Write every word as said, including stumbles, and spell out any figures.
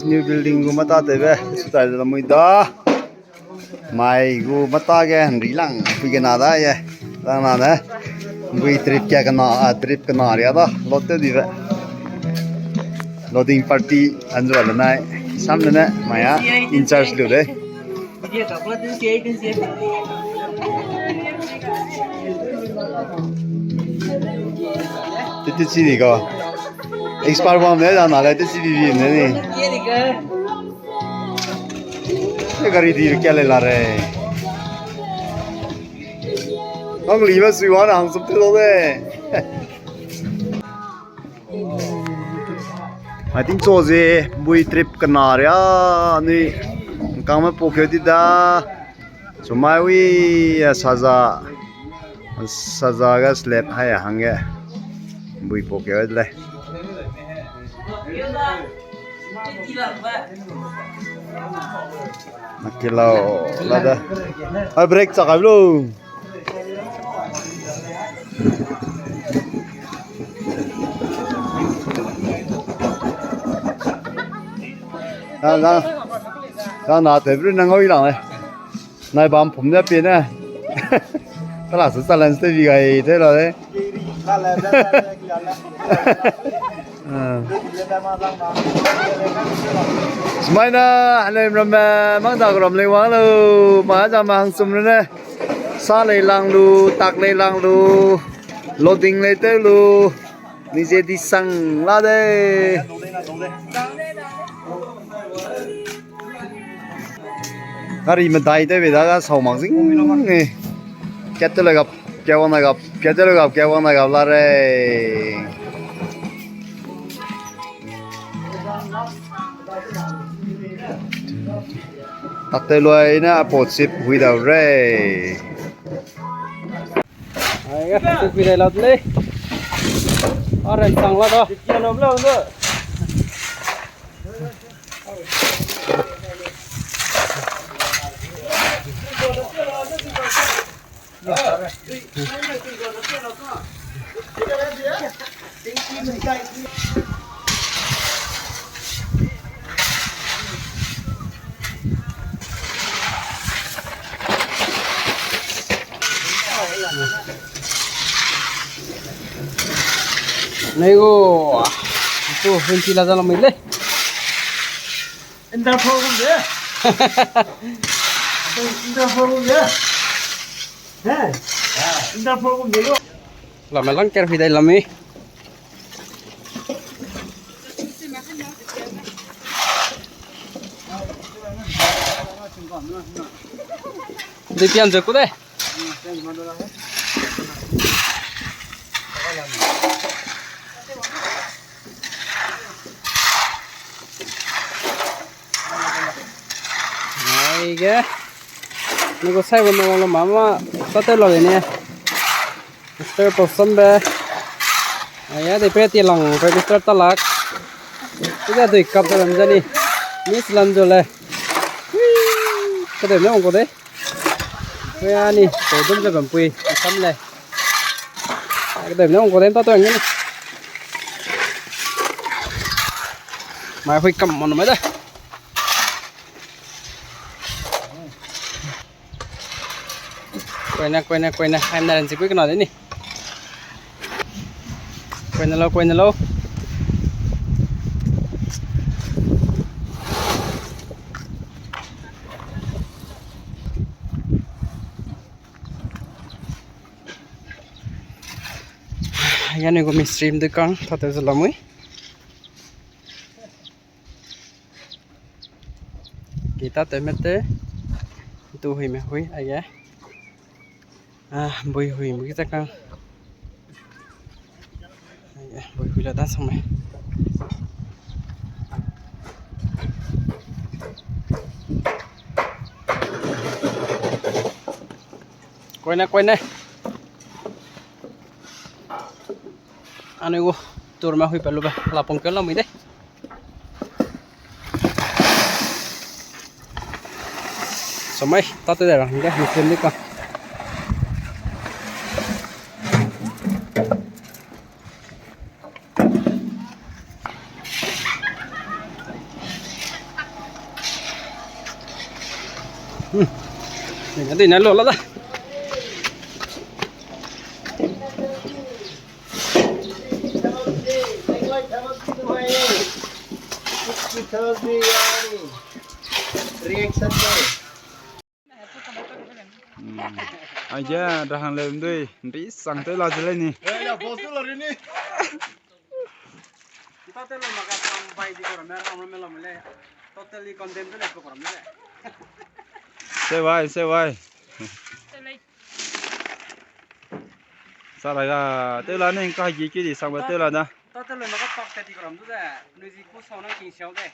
New building gu mata tebe, su tai lamui da. Mai gu mata ge nri lang, pui ge na da ye. Lang na ne. Bui trip kia kena, a, trip kena ria da. Load te dibe. Loading party anzua le nai. Sam le ne, mai a, in charge lu de. Tete chi di ko. Expert bam ne, da na le, tete chi di di ne ni. Ye gari di kia le la re. Nang li ba sui wa na hang sum te lo de. I think so ze bui trip kena ria ni kangme po keu di da. Chumai wi, a, saza, saza ga slab hai a hangge bui po keu de lei. Naki lau, la da. Ai, brake chak ai lo. Lang, lang, lang na te bru nang oi lang le. Nai bam pum ne pie ne. Kala su challenge te bi gai te la le. Ah. Smaina, hane ramme, mang da ram lei wang lo, ma za ma hang sum ne. Sa lei lang lu, tak lei lang lu, loading lei teu lu, ni ze di sang la de. Gari medai te be da ga sau mak zing e. Kat te le gap, kia wang na gap, kat te le gap, kia wang na gap la re. Tak te luai ne a pot sip hui dau re. Ai ga, sip hui dai lat le. A ren sang la da. Nei go, tu henti la jala mai le. Interpol gum de. Interpol gum de. He? Interpol gum de lo. Lame lang ker hui dai lame. Di pian je ku de. Aige. Ni gu sai gu na lo mama, sa te lo ni. Mister Posombe. Aige, de pe ti lang, register ta lak. Ida dui kap da ram jani. Miss Lanjo le. Ka de na ko de. Ko ya ni, to dum ze bam pui, sam le. Ka de na ko de ta to ni. Mai hui kam mon mai da. Koine, koine, koine. Hai na ran si kui kena de ni. Koine lau, koine lau. Aige ni gu mistri mdui kang, tate ze lamui. Kita te mete, tu hui me hui, aige. Ah, bui hui, bui kita kang. Aige, bui hui la da sang me. Koine, koine. Anui gu tour ma hui pe lu be, la pong ke la mui de. Samai, tate de ra, hingge, mi film de ka. Nina dina lo la da. Reaction. Aige rahang leu ndui nri sang tew la ze lei ni. Totally condemn te le pe koram le. Se wai, se wai. Saraga tew la ne ka gi ki di sang ba tew la da. Totally ma ka pak te di koram du de. Nui zi ku sau na king siau de.